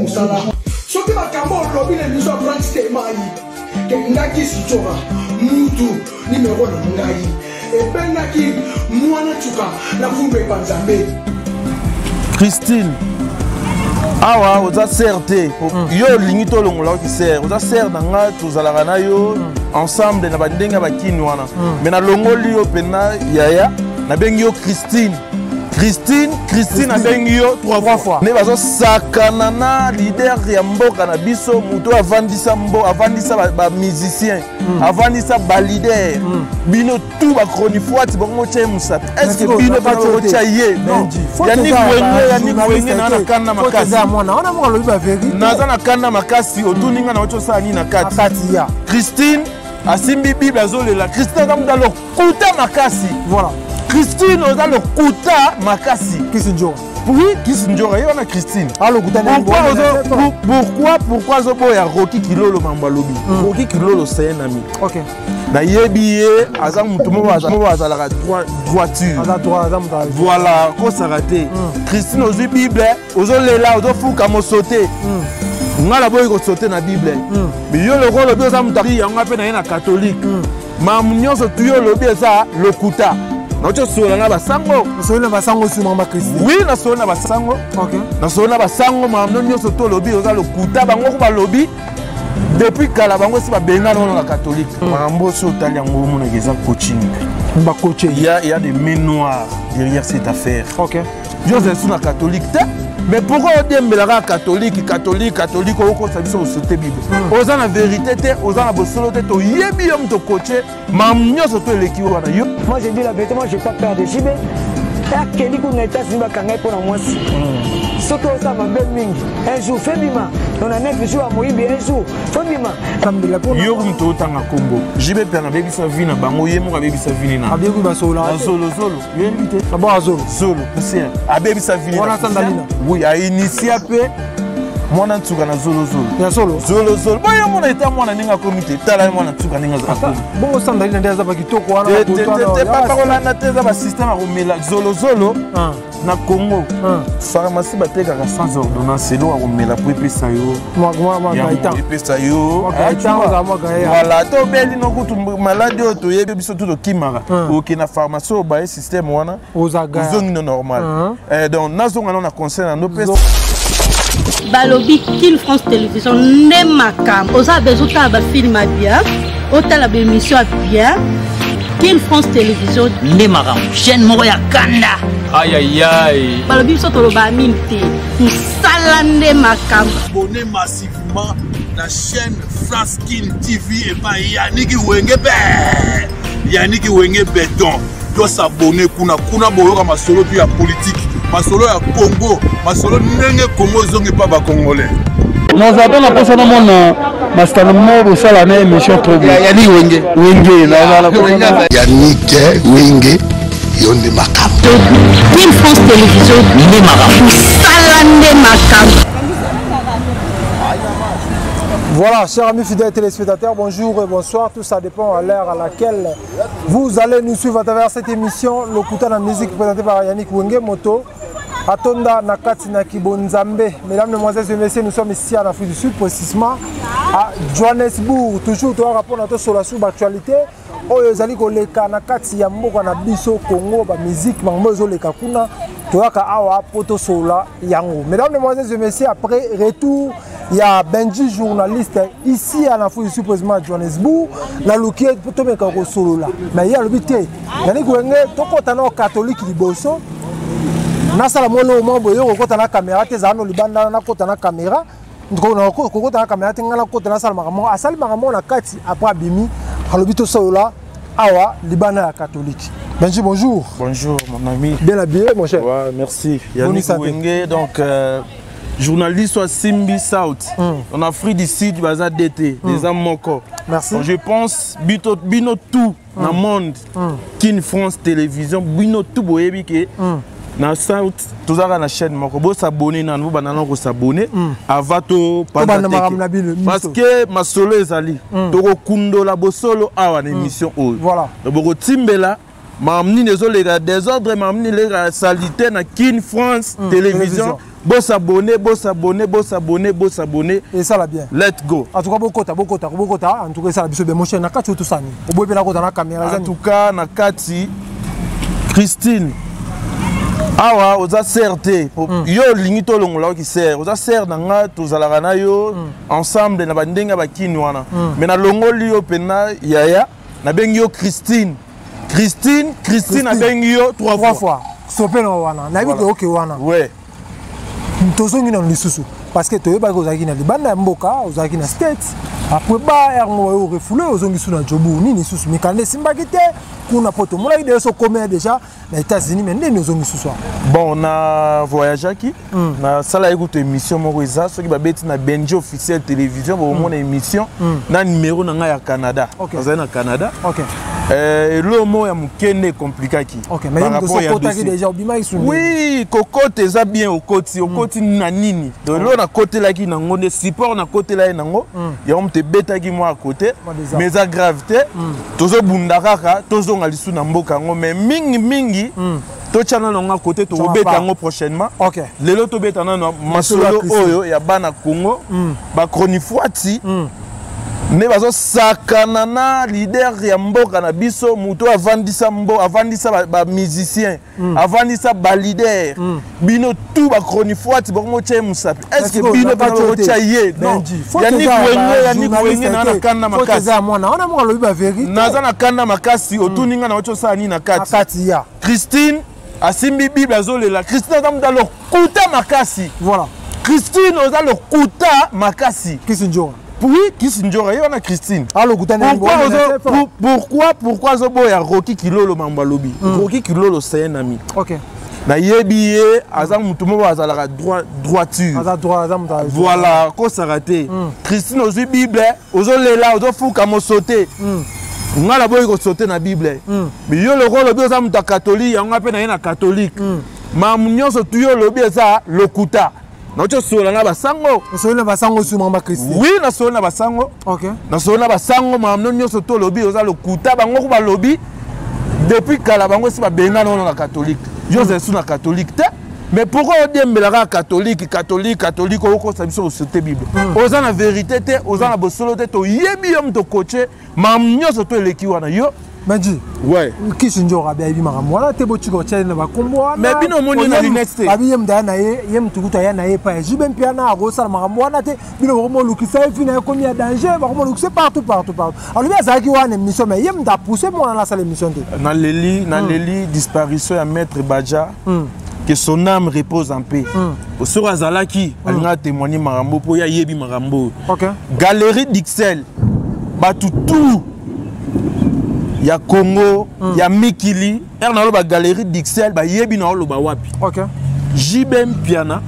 Mosala soki makambo olobi na emission ya Frank Stemai ke ngaki sitora mutu nimero na ngai ebengaki mwana tuka na vumba epa Nzambe. Christine, awa oza sere te. Yo olingi tolongola oki sere, oza sere na nga, tozalaka na yo ensemble na bandenge ya bakini wana. Me nalongoli yo mpena yaya, nabengi yo Christine. Christine, Christine abengi yo trois fois. Nde bazosakana na leader ya mboka na biso, moto avandisa mbo, avandisa ba musicien, avandisa ba leader. Bino tout ba chronifuati bango tya ye mosapi. Est-ce que bino pe otya ye? Non. Yannick Wenge, Yannick Wenge na na kanda makasi. Naza na kanda makasi, otuni nga na oti osala nini na kati. Christine asimbi Bible azolela. Christine aza moto lokuta makasi. Voilà. Christine oza lokuta makasi. Kisi Njora. Oui, Kisi Njora, ye wana Christine. Ah, lokuta na pourquoi pourquoi pourquoi azoboya Rocky Kilolo mambo alobi. Rocky Kilolo c'est un ami. OK. Nayebi ye aza mutu moko azalaka droiture. Aza droit, aza mutu. Voilà, kosaka te. Christine ozwi Bible, ozolela, ozofuka mosote. Nga naboyi kosote na Bible. Yo lokola olobi oza mutu yango mpe na ye na catholique. Mamu nyonso tu yo olobi eza lokuta. Nauti osolola na basango. Osolola na basango nsima ma Christine. Oui, nasolola na basango. OK. Nasolola na basango, mamu nyonso tu olobi oza lokuta. Bango ko balobi depuis kala bango si babengana wana na catholique. Makambo oyo otali yango omonaka eza coaching. Ba coacher. Il y a des mains noires derrière cette affaire. OK. Yo ozali su na catholique te. Mais pourquoi odembelaka catholique, catholique, catholique, okosa biso kosote Bible? Oza na vérité te, oza na bosolo te, toyebi yo moto coaché, mamu nyonso to eleki wana yo. Moi je dis la vérité, moi j'ai pas peur de JB. Akeli kuna États-Unis bakanga ye mpo na mwasi. Soki osala mabe mingi, un jour fe bima, na 9 jours ya moyibi, un jour fe bima. Yo moto otanga kombo JB mpe anabebisa vie na bango, ye moko abebisa vie na. Abebi basola. Na zolo zolo. Yebi te. Abo zolo. Zolo poussière. Abebisa vie. Wana sandalina. Oui, a initia pe mwana nsuka na zolo zolo. Ya solo. Zolo zolo. Boyo mona eta mwana ndenge akomi te. Tala mwana nsuka ndenge akomi. Bongo sandalina nde aza bakitoko wana. Te te papa kolanda te eza ba système ya komela zolo zolo. Na Congo, pharmacie batekaka sans ordonnance, eloko ya komela po epesa yo. Epesa yo. Voilà, tobeli no kutu maladi oyo toyebi biso tu tokimaka. Okende na pharmacie oyo baye système wana, ozongi no normal. Donc nazonga no na conseil na ndopesa. Balobi Kin France Télévision nde makambo. Oza besoin otala ba film ya bien, otala ba émission ya bien. Kin France Télévision nde makambo. Chaîne moko ya kanda. Aïe aïe aïe. Balobi biso toloba mingi te. Mosala nde makambo. Abonnez massivement la chaîne France Kin TV et pas Yannick Wenge be. Yannick Wenge béton. Doit s'abonner kuna kuna boyoka masolo tu ya politique, masolo ya Congo, masolo ndenge Congo zongi pa ba Congolais. Naza pe na posa na mona masitano moko bosala na émission trop bien. Yannick Wenge. Wenge naza na posa na Yannick Wenge yo nde makambo. Kin France Télévision nde makambo. Mosala nde makambo. Voilà, chers amis fidèles téléspectateurs, bonjour et bonsoir. Tout ça dépend à l'heure à laquelle vous allez nous suivre à travers cette émission Lokuta na musique présentée par Yannick Wenge Moto. Atonda Nakati na Kibonzambe. Mesdames, Mesdemoiselles et Messieurs, nous sommes ici en Afrique du Sud, précisément à Johannesburg. Toujours, toi, rapport à sur la sous-actualité. Oyo ezali koleka na kati ya mboka na biso Congo, ba musique bango ezoleka kuna, toyaka awa po tosolola yango. Mesdames, Mesdemoiselles et Messieurs, après retour ya Benji journaliste ici en Afrique du Sud, précisément à Johannesburg, naluki ye po tomeka kosolola. Mais ye alobi te, Yannick Wenge tokota na catholique liboso, nasala mwa eloko moko boye, kokota na caméra te, ezala no libanda, nakota na caméra. Kokota na caméra te, ngai nakota nasala makambo moko. Asali makambo moko na kati, après abimi, alobi tosolola awa libanda ya catholique. Benji, bonjour. Bonjour mon ami. Bien habillé mon cher. Ouais, merci. Bonne Yannick santé. Wenge, donc journaliste à Simbi South. En Afrique du Sud, baza DT, des moko. Merci. Donc, je pense bito bino tout dans le monde. Kin France Télévision, bino tout boyebi ke na South tozaka na chaîne moko. Bo s'abonner na bo banana ko s'abonner avant to banda makambo na bino, biso. Parce que masolo ezali. Toko kundola bosolo awa na émission oyo. Voilà. Donc boko timbela makambo nini ezoleka désordre, makambo nini eleka salité na Kin France Télévision. Télévision. Bosabone, bosabone, bosabone, bosabone. Esala bien. Let go. En tout cas, bokota, bokota, bokota. En tout cas, esala biso bien. Mon cher, na kati otosani. Oboyi mpe nakota na caméra. En tout cas, na kati, Christine, awa oza sere te. Yo olingi tolongola oki sere, oza sere na nga, tozalaka na yo ensemble na bandenge ya bakini wana. Mais nalongoli yo mpena yaya, nabengi yo Christine. Christine, Christine abengi yo trois fois. Fois. Sope na wana, nayebi ke oke wana. Ouais. Tozongi nano lisusu parce que toyebaki ozalaki na libanda ya mboka, ozalaki na States. Après ba yango oyo refoulé, ozongi su na Jobu nini lisusu mikanda esimbaki te kuna po tomonaki deja sokomea déjà na États-Unis, mais ndeni ozongi susu awa? Bon, na voyageaki, nasalaki kutu émission moko eza soki babeti na Benji officiel télévision, bokomona émission na numéro na ngai ya Canada. Nazali na Canada. Eloko moko ya moke nde ekomplikaki. Oui, kokota eza bien, okoti, okoti na nini? Donc eloko nakotelaki nango nde support nakotelaki nango, yango moto ebetaki mwa ya côté, mais eza grave te. Tozobunda kaka, tozonga lisu na mboka yango, mais mingi mingi totya nano yango côté, tokobeta yango prochainement. Lelo tobeta nano masolo oyo ya bana Congo, bachronifuati nde bazosakana na leader ya mboka na biso, moto avandisa mbo, avandisa bamusicien, avandisa baleader. Bino tout bachronifuati bokomotya ye mosapi. Est ce que bino mpena bokotya ye? Non, Yannick Wenge, Yannick Wenge, naa na kanda makasi, naza na kanda makasi. Otuni nga na oti osala nini na kati? Christine asimbi Bible, azolela. Christine aza moto lokuta makasi. Voilà. Christine, oza lokuta makasi. Kisi Njora. Oui, Kisi Njora ye wana Christine. Alokuta. Pourquoi, pourquoi azoboya Roki Kilolo? Mambo alobi, Roki Kilolo, c'est un ami. Nayebi ye, aza motu moko azalaka droit, droiture. Aza droit, aza moto. Voilà, akosaka te. Christine, ozwi Bible, ozolela, ozofuka mosote. Nga naboyi kosote na Bible. Mais yo lokola olobi oza moto ya catholique, yango nga mpe naye na catholique. Makambo nyonso tu yo olobi eza lokuta. Nauti osola na basango. Osoli na basango su mama Christine? Oui, nasoli na basango. Nasoli na basango, makambo nyonso to olobi oza lokuta. Bango ko balobi depuis kala, bango esi babengana wana na catholique. Yo ozali su na catholique te, mais pourquoi odiembela kaka catholique, catholique, catholique? Okokosa biso kosote Bible. Oza na vérité te, oza na bosolo te. Toyebi yo moto okoche makambo nyonso to eleki wana yo. Benji. Ouais. Kisi Njora abi ayebi makambo wana te, botika otyali na bakombo wana. Mais bino omoni na lunette te. Abi ye moto aya na ye, ye moto kutu aya na ye epai ya JB Mpiana, akosala makambo wana te. Bino bokomolukisa ye, vi na ye komi ya danger, bakomolukisa partout, partout, partout. Alobi azalaki wana émission, mais ye moto apousse mwana na asala émission te. Naleli, naleli disparition ya maître Badja. Que son âme repose en paix. Soki azalaki, alingaka témoigner makambo mpo ye ayebi makambo oyo. Galerie Dixel, bato tout ya Congo, ya mikili ere naloba galerie Dixel, bayebi na oloba wapi. JB Mpiana,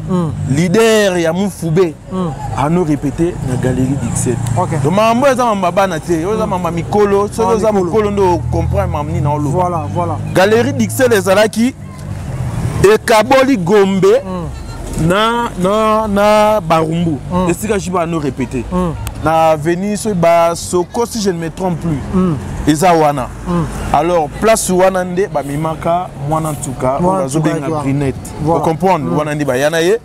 leader ya Mufube, ano répété na galerie Dixel. Donc makambo eza mamba bana te, oyo eza mamba mikolo. Soki oza mokolo nde ocomprendre makambo nini na oloba. Voilà. Galerie Dixel ezalaki ekaboli Gombe na Barumbu, esika JB ano répété na avenue soki Basoko, si je ne me trompe plus, eza wana. Alors place wana nde bamemaka mwana ntuka oyo bazobenga Brinette. Ocomprendre, wana nde baya na ye.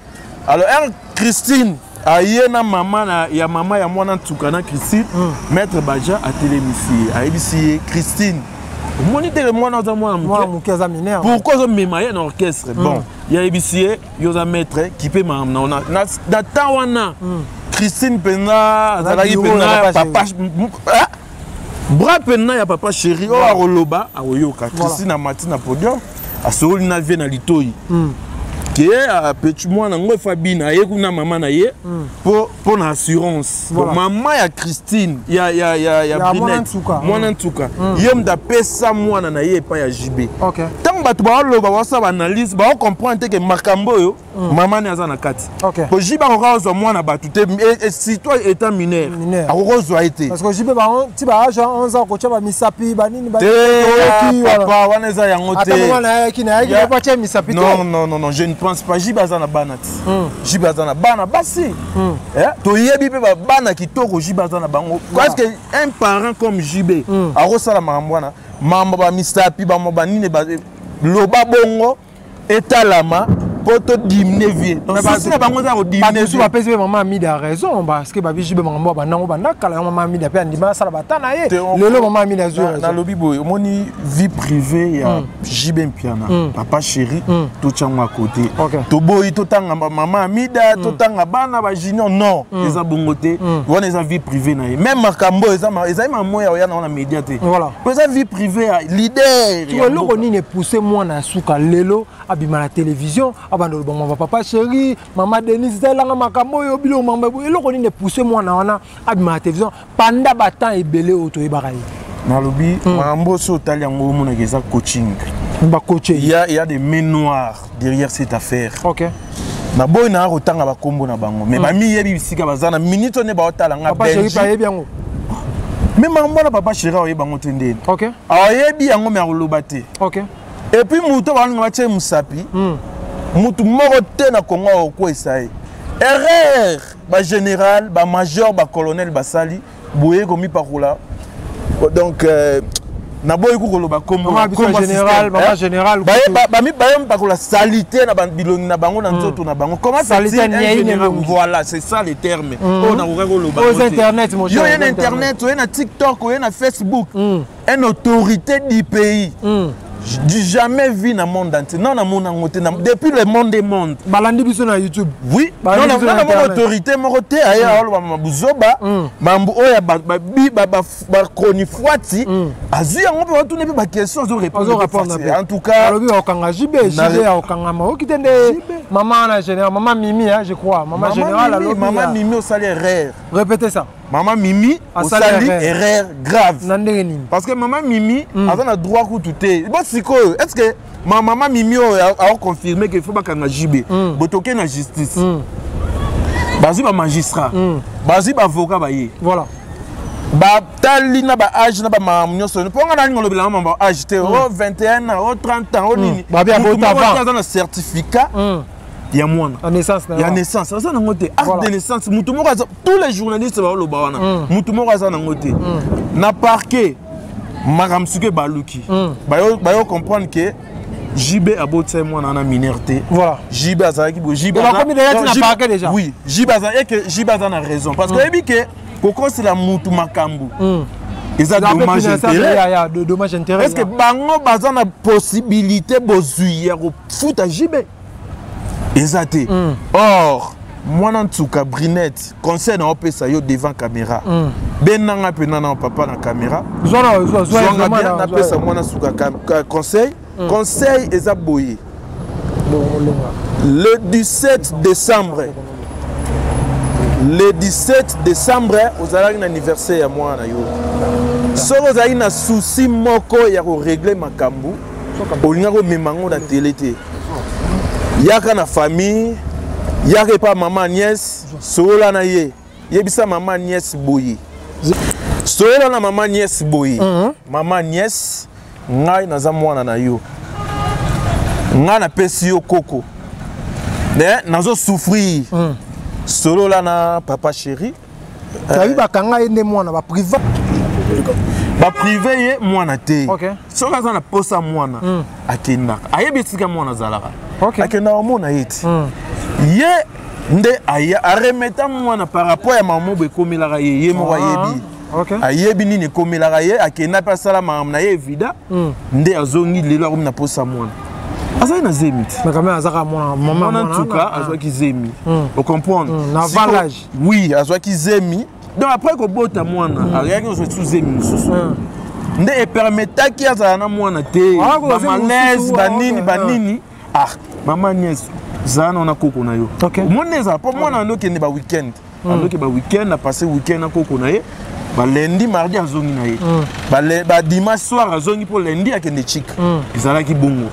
Alors r Christine aye na mama na, ya mama ya mwana ntuka na Christine. Maître Baja atelemisi ye, ayebisi ye: Christine, omoni teke mwana aza mwana moke, aza mineur, pourquoi ozomema ye na orchestre? Bon, ye ayebisi ye: yo oza maître, kipe makambo na na temps wana. Christine mpenza azalaki mpenza papa bras mpenza ya papa chéri oyo akoloba akoyoka. Christine amati na podium, asololi na vie na litoi ke apeti mwana ngo efa bina aye kuna mama na ye mpo na assurance. Mama ya Christine ya Brinette, mwana ntuka, ye moto apesa mwana na ye epai ya JB. Ntango bato baoloba, basala baanalyse, baocomprendre te ke makambo oyo mama ne aza na kati. Po JB akoka kozwa mwana bato te, surtout état mineur, akoki kozwa ye te. Parce que JB bango ti ba âge 11 ans kotia bamisapi banini. Te, papa, wana eza yango te. Mwana ayaki na ayaki na tia misapi te. Non, non, non, non, je ne pense pas. JB aza na bana ti. JB aza na bana basi, toyebi mpe bana kitoko JB aza na bango. Parce que un parent comme JB akosala makambo wana, mambo bamisapi, bambo banini, loba bongo etalama. Mpo todimine vie, souci na bango eza kodimine. Bato bapesi mpe mama Amida raison, parce que babi JB makambo bandango banda kala. Yango mama Amida mpe andima asala bata na ye. Lelo mama Amida azwi raison. Nalobi boye, omoni vie privée ya JB Mpiana, papa chéri, totyango à côté. Toboyi totanga mama Amida, totanga bana bajunior, non, eza bongo te. Wana eza vie privée na ye. Même makambo ezali mamo ya oya na wana média te, po eza vie privée ya leader. Eloko nini epousse mwana ya suka lelo abima na télévision, abanda oloba mama papa chéri, mama Denise, esalelanga makambo oyo, biloko mambo? Eloko nini epousse mwana wana abima na télévision panda batemps ebele oyo toyebaka ye? Nalobi, makambo so otali yango, omonaka eza coaching. Bacoache. Il y a des mains noires derrière cette affaire. Naboyi na kotanga bakombo na bango, mais bamiyebi bisika baza na minute oyo nde baotala nga. Papa chéri bayebi yango. Mais makambo wana, papa chéri aoyeba yango te ndeni. Aoyebi yango, mais akoloba te. Et puis moto balinga batie mosapi, mutu moko te na Kongo akokwesa ye. Erreur bagénéral, bamajor, bacolonel basali boye komipakola. Donc naboyi ku koloba kombo. Bamipakola salité na bilongi na bango, na nzoto na bango. Comment? Voilà, c'est ça le terme oyo nakokaki koloba. Yo oye na internet, oye na TikTok, oye na Facebook, une autorité du pays du jamais vu na monde entier. Non, namona yango te depuis le monde est monde. Balandi biso na YouTube. Oui, non, namona autorité moko te aye aoloba buzoba, mambo oyo ya bachronifuati azwi yango mpe batuna mpe baquestion, azorépondre. En tout cas, alobi bakokanga JB, JB akokangama oki te nde mama wana général, mama Mimi, je crois, mama général alobi. Mama Mimi osali erreur. Répétez ça. Mama Mimi osali erreur grave. Na ndenge nini? Parce que mama Mimi aza na droit kutu te. Bo sikoyo, est ce que ma mama Mimi oyo aoconfirme ke faut bakanga JB? Botoke na justice, bazwi bamagistrat, bazwi baavocat, baye. Batali na baage na bamakambo nyonso. Mpo nga nalinga olobelanga mambo age te, o 21 ans, o 30 ans, o nini, aza na certificat ya mwana ya naissance, aza nango te. Acte de naissance, mutu moko aza, tous les journalistes baoloba wana, mutu moko aza nango te. Na parquet, makambo soki ebaluki, bayo comprendre ke JB abotisa mwana wana mineur te. JB azalaki boye, JB Oui, JB aza eke, JB aza na raison, parce que oyebi ke kokosela mutu makambo eza dommage intérêt. Dommage intérêt. Est ce que bango baza na possibilité, bozwi ya kofuta JB eza te? Or mwana ntuka Brinette, conseil na opesa yo devant caméra, benanga mpena na papa na caméra, zwanga bien, napesa mwana suka conseil. Conseil eza boye: le 17 décembre, le 17 décembre ozalaki na anniversaire ya mwana na yo. Soki ozalaki na souci moko ya korégler makambo, olingaki omema yango na tele te. Yaka na famille, yaka epa mama Agnès, solola na ye, yebisa mama Agnès boye, solola na mama Agnès boye: "Mama Agnès, ngai naza mwana na yo, ngai napesi yo koko, mais nazosouffrir." Solola na papa chéri. Tabi bakanga ye nde mwana baprive. Baprive ye mwana te. Soki aza na posa mwana, akendaka, ayebi esika mwana azalaka, akendaka omona ye ti. Ye nde aya aremeta mwana par rapport ya mama boye ekomelaka ye, ye moko ayebi. Ayebi nini ekomelaka ye. Akenda mpe asala makambo na ye evida, nde azongi lelo akomi na posa mwana. Azali na zemi ti. Mwana ntuka azwaki zemi, ocomprendre? Oui, azwaki zemi. Donc après kobota mwana, ayaki kozwa su zemi mosusu, nde epermetaki azala na mwana te. Bamalaise banini banini. Ah, mama Agnès, zala na koko na yo. Omoni ezala mpo mwana ando okende baweekend, andoki baweekend, apasse weekend na koko na ye. Balundi, mardi azongi na ye, badimanche soir azongi mpo lundi akende chika. Ezalaki bongo.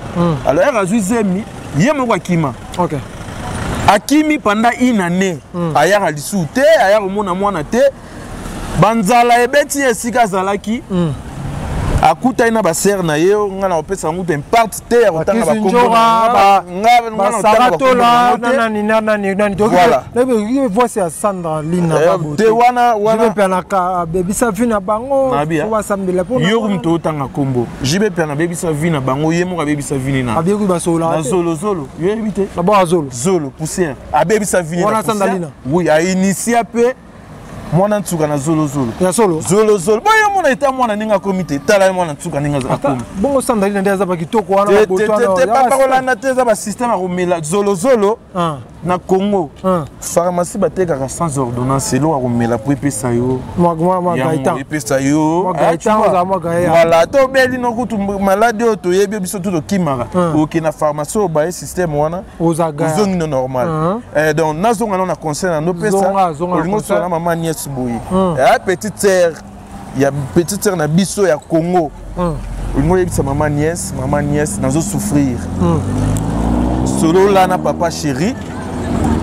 Alors ere azwi zemi, ye moko akima. Akimi pendant une année, ayaka lisusu te, aya komona mwana te. Banzala ebeti ye esika azalaki. Akutani na basere na ye, nga na kopesa yango te imparte te ya kotanga bakombovoice ya Sandra Lina te wana wana abebisa vie na bango, basambela. Yo moto otanga kombo JB Piana, abebisa vie na bango, ye moko abebisa vie na abiyeki basola. Na zolozolo, yo yebi te. Nabwaka zolo. Zolo poussière, abebisa vie. Wana Sandra Lina. Oui, ainitia mpe mwana nsuka na zolozolo. Ya solo. Zolozolo boyo mona eta mwana ndenge akomi te, tala ye mwana nsuka ndenge akomi. Bongo Sandalina nde aza bakitoko wana. Te, papa, kolanda te, eza basystème ya komela zolozolo na Congo. Pharmacie batekaka sans ordonnance eloko ya komela po epesa yo, epesa yo. Voilà, tobeli no kutu maladi oyo toyebi biso tu, tokimaka, okende na pharmacie oyo baye système wana, ozongi no normal. Donc nazonga no na conseil na ndopesa, olingi osola na mama Agnès boye, petite sœur ya petite sœur na biso ya Congo, olingi oyebisa mama Agnès: mama Agnès, nazosouffrir, solola na papa chéri,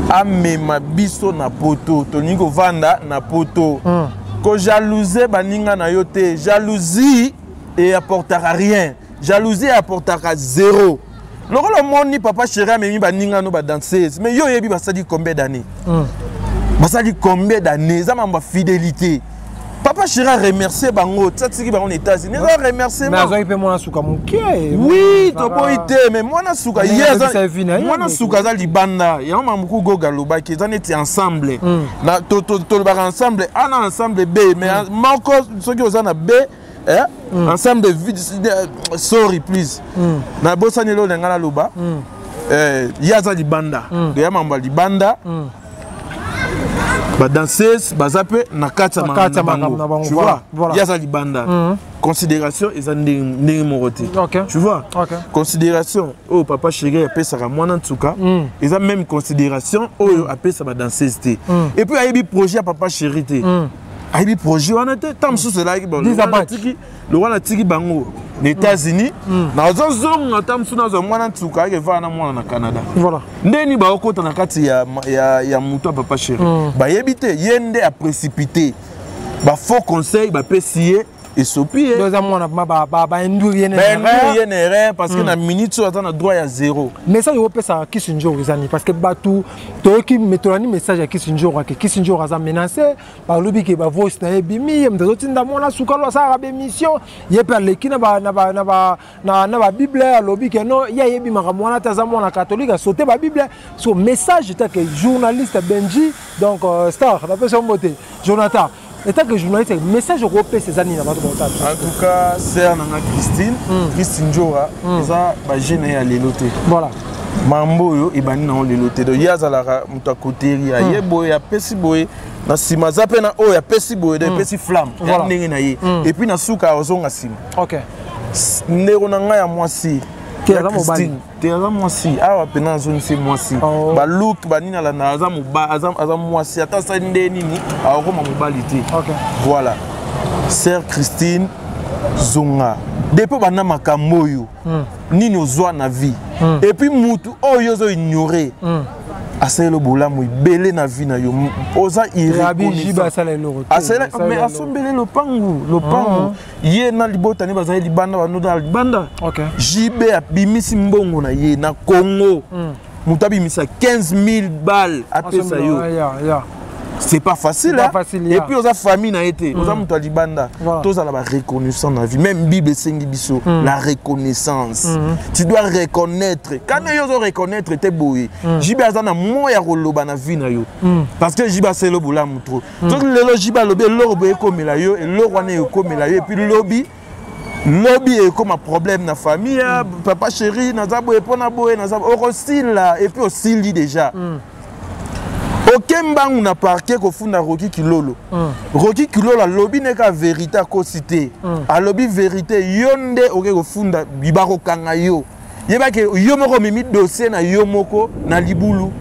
amema biso na Poto, tolingi kovanda na Poto. Kojalouser baninga na yo te, jalousie eapportaka rien, jalousie eapportaka zéro. Lokola omoni papa chéri amemi baninga no badanseuse, mais yo oyebi basali combien d'années, basali combien d'années, eza mambo ya fidélité. Papa chéri aremercie bango, tiatiki bango na États-Unis, eza remerciement. Azwaki mpe mwana suka moke. Oui, toboyi te, mais mwana suka ye, mwana suka aza libanda. Yango mamuku Goga alobaki eza neti ensemble, tolobaka ensemble A na ensemble B, mais moko soki oza na B, ensemble, sorry please, nabosani eloko na ngai naloba. Ye aza libanda, ya mambo ya libanda, badanseuse baza mpe na kati ya makambo na bango, tu vois. Ye aza libanda, considération eza ndenge moko te, tu vois. Considération oyo papa chéri apesaka mwana nsuka eza même considération oyo apesa badanseuse te. Et puis ayebi projet ya papa chéri te, ayebi projet wana te. Ntango mosusu elaki lokwa natiki bango na États-Unis, nazozonga, ta mosusu nazwa mwana nsuka ayeke vaa na mwana na Canada. Ndeni baokota na kati ya moto ya papa chéri, bayebi te. Ye nde aprécipité, bafaux conseil bapesi ye, esopi ye. Eza mwana bainduire ye. Bainduire ye na erreur, parce que na minute oyo aza na droit ya zéro. Message okopesaka Kisi Njoro eza nini? Parce que bato toyoki, tolandi message ya Kisi Njoro ake Kisi Njoro aza menacé, balobi ke bavoice na ye ebimi, ye moto azotinda mwana sukalo asalaka baémission, ye mpe aleki na babible, alobi ke no, ye ayebi makambo wana te, aza mwana catholique, asote babible. So message take journaliste Benji, donc star, napesi yo mbote Jonathan, étant que journaliste, message okopesa eza nini na bato baotala? En tout cas, sœur nanga Christine, Christine Njora, eza bajeune ya lelo te. Mambo oyo ebandi nango lelo te. Donc ye azalaka moto akoteri, aye boye, apesi boye, na nsima aza mpe na oyo apesi boye, donc epesi flamme ya ndenge na ye, et puis na suka azonga nsima. Ndeko na ngai ya mwasi te, aza mwasi awa mpena, azongisi mwasi, baluk banini alanda, aza mwasi, ata asali nde nini, akokoma mobali te. Voilà, sœur Christine, zonga. Depuis banda makambo oyo, nini ozwa na vie? Et puis mutu oyo ozo ignore, asaleli bolamu ebele na vie na yo, oza irreconnaissant. Mais asombeli lopangu, lopangu, ye na libota ne bazali libanda, banoda na libanda. JB abimisi mbongo na ye na Congo, moto abimisa 15 000 balles apesa yo, c'est pas facile, hein? Facile. Et puis oza famille na ye te, oza moto ya libanda. Tozala bareconnaissant na vie, même Bible esengi biso la reconnaissance. Tu dois reconnaître kana yo ozo reconnaître te boye, JB aza na mo ya koloba na vie na yo, parce que JB asali bolamu trop. Soki lelo JB alobi eloko boye ekomela yo, eloko wana ekomela yo, et puis lobi lobi ekoma problème na famille. Papa chéri, naza boye mpona boye, naza okosila, et puis osili déjà. Oke mbangu na parquet kofunda Roki Kilolo. Roki Kilolo alobi neka vérité, akosi te. Alobi vérité, yo nde oke kofunda, bakokanga yo. Yebaki yo moko omemi dossier na yo moko na libulu.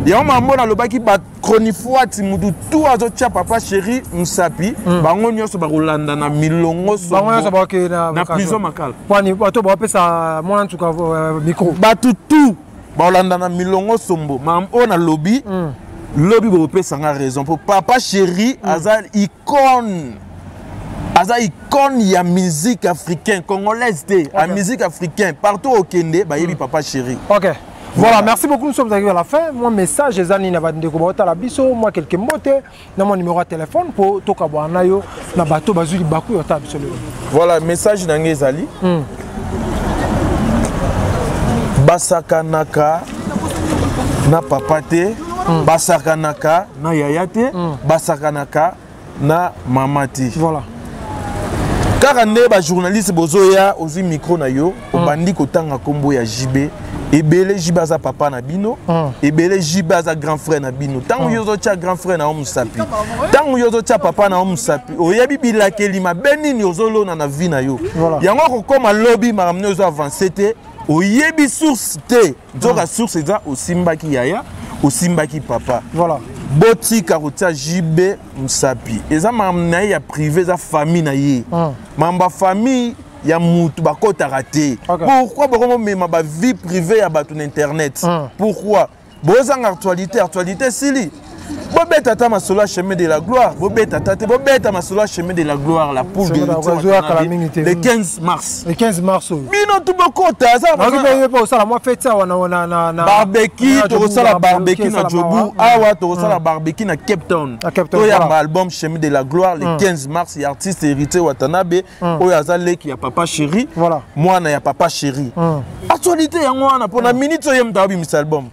Yango mambo nalobaki, bachronifoiti, mutu tu azotia papa chéri mosapi, bango nyonso bakolanda na milongo. Bango nyonso bakokende na prison Makala. Bato bapesa mwana nsuka micro. Bato tu bakolanda na milongo sombo. Oyo nalobi, lobi bokopesanga raison, mpo papa chéri aza icône. Aza icône ya musique africaine congolaise te, ya musique africaine partout okende bayebi Papa Chéri. Ok. Voilà, merci beaucoup. Nous sommes arrivés à la fin. Moi, message, ezani na bandeko baotala biso, moi quelques mots na mon numéro de téléphone pour tokabwana yo na bato bazui libaku yo ta biso lelo. Voilà, message na ngai ezali. Basakanaka na papa te, basakanaka na yaya te, basakanaka na mama te. Voilà. Kaka nde bajournaliste bozoya, ozwi micro na yo, obandi kotanga nkombo ya JB ebele. JB aza papa na bino ebele, JB aza grand frère na bino. Ntango yo ozotya grand frère na yo mosapi, ntango yo ozotya papa na yo mosapi, oyebi bilakeli mabe nini ozolona na vie na yo. Yango akokóma lobi makambo nde ozo avance te, oyebi source te. Nzoka source eza osimbaki yaya, osimbaki papa. Botika kotia JB mosapi. Eza makambo na ye ya privé, eza famille na ye. Makambo ya famille ya mutu bakotaka te. Pourquoi bokomomema bavie privée ya bato na internet? Pourquoi bozanga actualité? Actualité esili, bobeta ata masolo ya Chemin de la gloire. Bobeta ata te, bobeta masolo ya Chemin de la gloire, la poule de le 15 mars. Le 15 mars oyo. Bino tu bokota. Osala mwa fête awa na Barbecue, tokosala barbecue na Joburg awa, tokosala barbecue na Cape Town. Toyamba album Chemin de la gloire le 15 mars ya artiste Héritier Watanabe, oyo aza leki ya Papa Chéri, mwana ya Papa Chéri. Actualité yango wana. Mpona minute oyo ye moto abimisa album,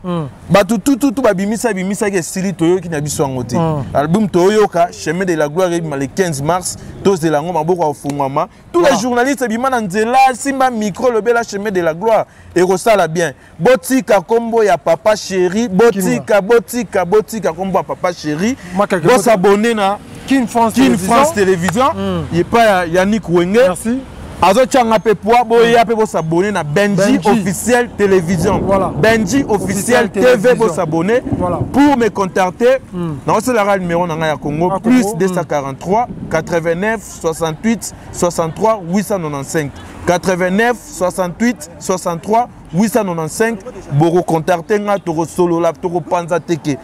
bato tututu babimisa bimisaki, esili, toyoki na biso yango te. Album toyoka Chemin de la gloire ebima le 15 mars, tozela yango, maboko ya kofungwama. Tous les journalistes ebima na nzela, simba micro, lobela Chemin de la gloire, ekosala bien. Botika nkombo ya Papa Chéri, botika, botika, botika nkombo ya Papa Chéri. Bosabone na Kin France. Kin France Télévision epai ya Yannick Wenge. Merci. Azotianga mpe poa. Boya mpe bosabone na Benji Officiel Télévision. Benji Officiel TV, bosabone. Pour me contacter, naosalaka numéro na ngai ya Congo: plus 243 89 68 63 895, 89 68 63 895. Bokocontacte nga, tokosolola, tokopanza teke.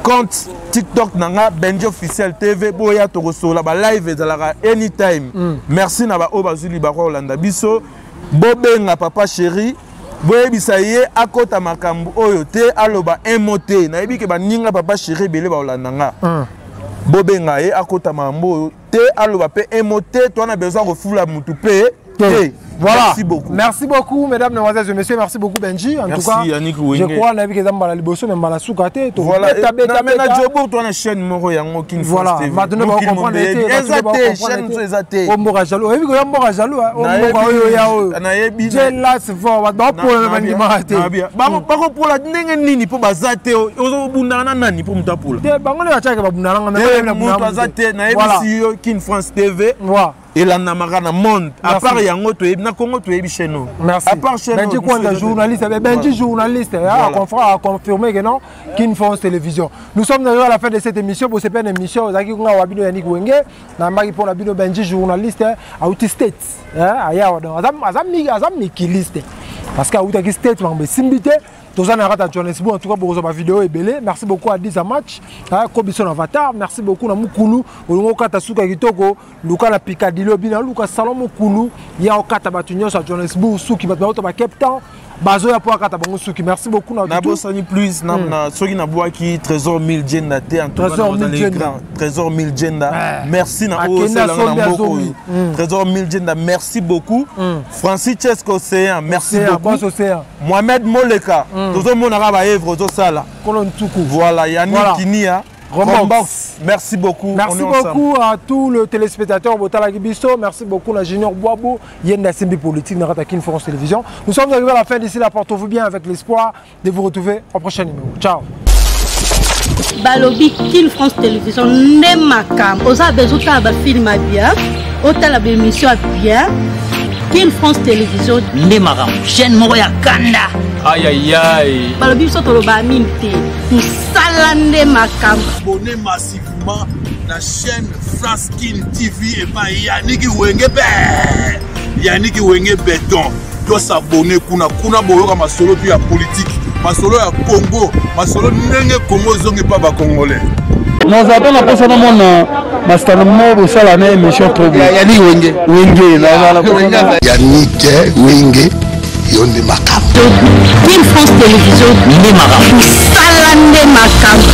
Compte TikTok na nga, Benji Officiel TV. Boya, tokosolola, balive ezalaka anytime. Merci na baoyo bazwi libakwa kolanda biso. Bobenga Papa Chéri, boyebisa ye akɔta makambo oyo te, aloba un mot te. Nayebi ke baninga Papa Chéri ebele bakolanda nga. Bobenga ye, akɔta makambo oyo te, aloba mpe un mot te. To wana besoin kofula mutu mpe te. Voilà. Merci beaucoup. Merci beaucoup, mesdames, mesdemoiselles et messieurs. Merci beaucoup, Benji. En Merci, tout cas, Yannick je Wenge. crois que nous avons liboso, mais mbala suka te. Voilà. Beta, beta, Na beta. Joburg to na chaîne moko yango, Kin Voilà. France TV. Maintenant, on va Mokili comprendre. Mobeyebi. Eza te, chaîne mosusu eza te. Omboka jaloux. Oyebi koya mboka jaloux. Omboka oyo ya oyo. Nayebi. Jealous fort. Bato bapola bandimaka te. Bakopola ndenge nini mpo baza te? Ozobundaka na nani mpo moto apola? Te, bango nde batiaka babundana nga. Moto aza te. Nayebisi yo, Kin France TV elandamaka na monde. À part yango toyebi na Congo, toyebi chaîne oyo. Merci. À part chaîne Benji oyo, Kwanda, mosusu eza te. journaliste. Benji, journaliste, hein, a confirmé que non, Kin France Télévision. Nous sommes arrivés à la fin de cette émission. Pour cette émission, Zaki Kunga Wabino Yannick Wenge, Nambaki pour la Bino Benji, journaliste, hein, auti States. Hein, aya, donc, azam, azam, azam, mikiliste. Parce qu'à auti States, mambe simbite. Toza na rata Johannesburg, en tout cas, pour ba vidéo ebele. Merci beaucoup à Diza Match, hein, Kobison Avatar. Merci beaucoup na Mukulu, olongo kata suka kitoko, luka na Picadilly bina luka salon Mukulu, ya okata batu nyonso ya Johannesburg, suki bato ba Cape Town, bazoya po akata bango suki. Merci beaucoup na Nabosani plus na soki nabwaki Trésor Mille Jenda te. En tout cas, Trésor nazala Mille Jenda. grand. Trésor Mille Jenda, merci na oyo Akenda osalanga sombi na mboka azongi. oyo. Trésor Mille Jenda, merci beaucoup. Francis Chesco Océan, merci Océan, beaucoup. boss Océan. Mohamed Moleka, tozomonaka baevre ozosala. Kolo Ntuku. Voilà, Yannick Kinia. Rombox. Rombox, merci beaucoup. Merci On est ensemble. beaucoup à tous les téléspectateurs Botala Biso. Merci beaucoup à Junior Boabo, Yenda Simbi Politique, Narata Kin France Télévision. Nous sommes arrivés à la fin. D'ici là, portez-vous bien avec l'espoir de vous retrouver au prochain numéro. Ciao. Balobi Kin France Télévision nde makambo. Oza besoin otala bafilm ya bien, otala baémission ya bien, Kin France Télévision nde makambo, chaîne moko ya kanda. Ayayay. Balobi biso toloba mingi te, mosala nde makambo. Abonnez massivement na chaîne France Kin TV epai Yannick Wenge be Yannick Wenge béton. Tosabone kuna, kuna boyoka masolo tu ya politique, masolo ya Congo, masolo ndenge Congo ezongi mpa bacongolais. Naza mpe na mposa namona. Masta moko bosala na émission trop bien. Yannick Wenge. Wenge na Yannick Wenge yo nde makambo. Kin France Télévision nde makambo. Sala nde makambo.